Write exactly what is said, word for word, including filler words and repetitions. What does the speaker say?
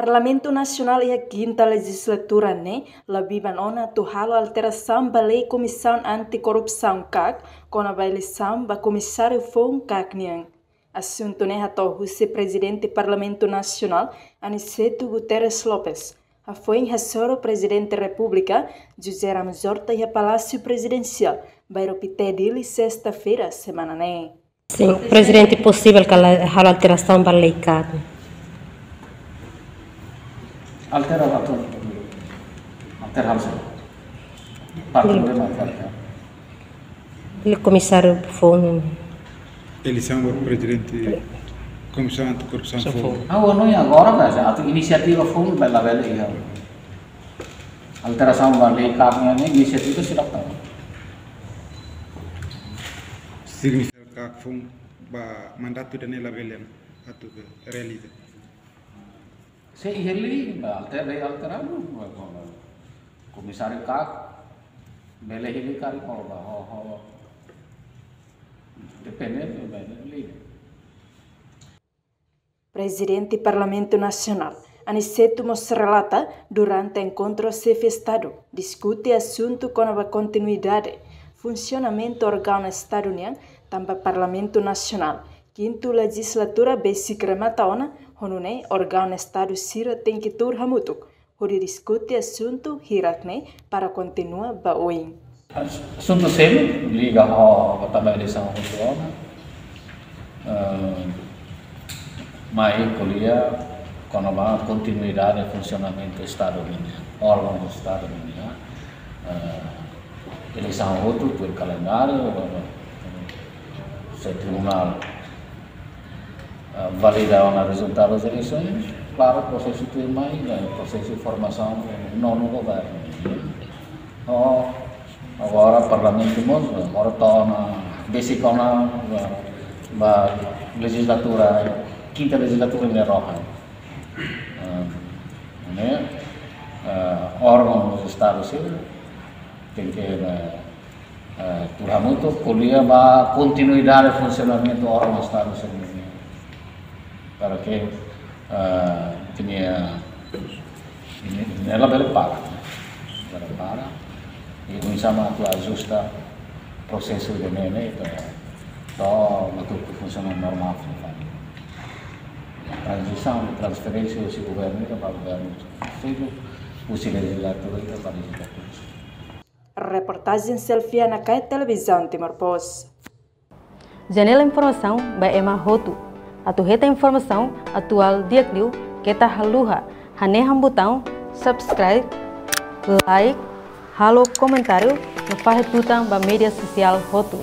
Parlamentu Nasionál iha kinta lejizlatura ne'e la biban ona atu halo alterasaun ba lei Komisaun Anti-Korrupsaun, kak, kona-ba eleisaun ba komisáriu foun, kak, nian. Asuntu ne'e hato'o husi Prezidente Parlamentu Nasionál, Aniceto Guterres Lopes, hafoin hasoru Prezidente Repúblika, José Ramos Horta, iha Palásiu Prezidensiál, Bairro Pité, Dili, sesta-feira semana ne'e. Sin, Prezidente, posivel ka la halo alterasaun ba lei, kak? Altera, altera, altera halo saida? Parte problema altera. Lei komisáriu foun. Eleisaun ba Prezidente Komisaun Anti-Korrupsaun foun. Ah, anu, agora, mas atu inisiativa foun, bele, bele, iha. Alterasaun ba lei, kak, nian, inisiativa sira tau. Signifika kak foun ba mandatu ida-ne'e labele atu realiza. Se iha lei, ba altera, lei altera, ba, ba, ba. Komisáriu kak, bele hili kari ko ba, ho, ho. Depende, depende lei. Prezidente Parlamentu Nasionál, Aniceto mós relata, durante enkontru xefe Estadu, diskute asuntu kona-ba kontinuidade funsionamentu órgaun Estadu nian, tanba Parlamentu Nasionál, kintu lejizlatura besik remata ona, ho nune'e órgaun Estadu sira tenke tuur hamutuk hodi diskute asuntu hirak ne'e para kontinua ba oin. Asuntu seluk liga ho, ho tanba eleisaun hotu ona. Eh, mai ko'alia kona-ba kontinuidade funsionamentu Estadu nian, órgaun Estadu nian. Eh, eleisaun hotu tuir kalendáriu, se tribunál, eh, valida ona rezultadu eleisaun, klaru, prosesu tuirmai, eh, prosesu formasaun, eh, nonu governu. Oh, agora Parlamentu mós, agora to'o ona, besik ona, ba, ba lejizlatura, kinta lejizlatura ne'e rohan. Eh, ne'e, eh, órgaun Estadu sira tenke, eh, eh, tuur hamutuk ko'alia ba kontinuidade funsionamentu órgaun Estadu sira-ne'e. Para ke, eh, tenke, eh, ne'e, ne'e labele para, labele para. I oinsá mak atu ajusta prosesu ida-ne'e, ne'e, ita to'o atu funsiona normál, funsiona. Tranzisaun, transferénsia husi governu ida ba governu, seja husi lejizlatura ida ba lejizlatura. Reportajen Selfie Nakae, Televizaun Timor Post. Janela informasaun ba ema hotu. Atu hetan informasaun atuál di'ak liu, keta haluha hanehan butaun subscribe, like, halo komentáriu, no fahe tutan ba média sosiál hotu.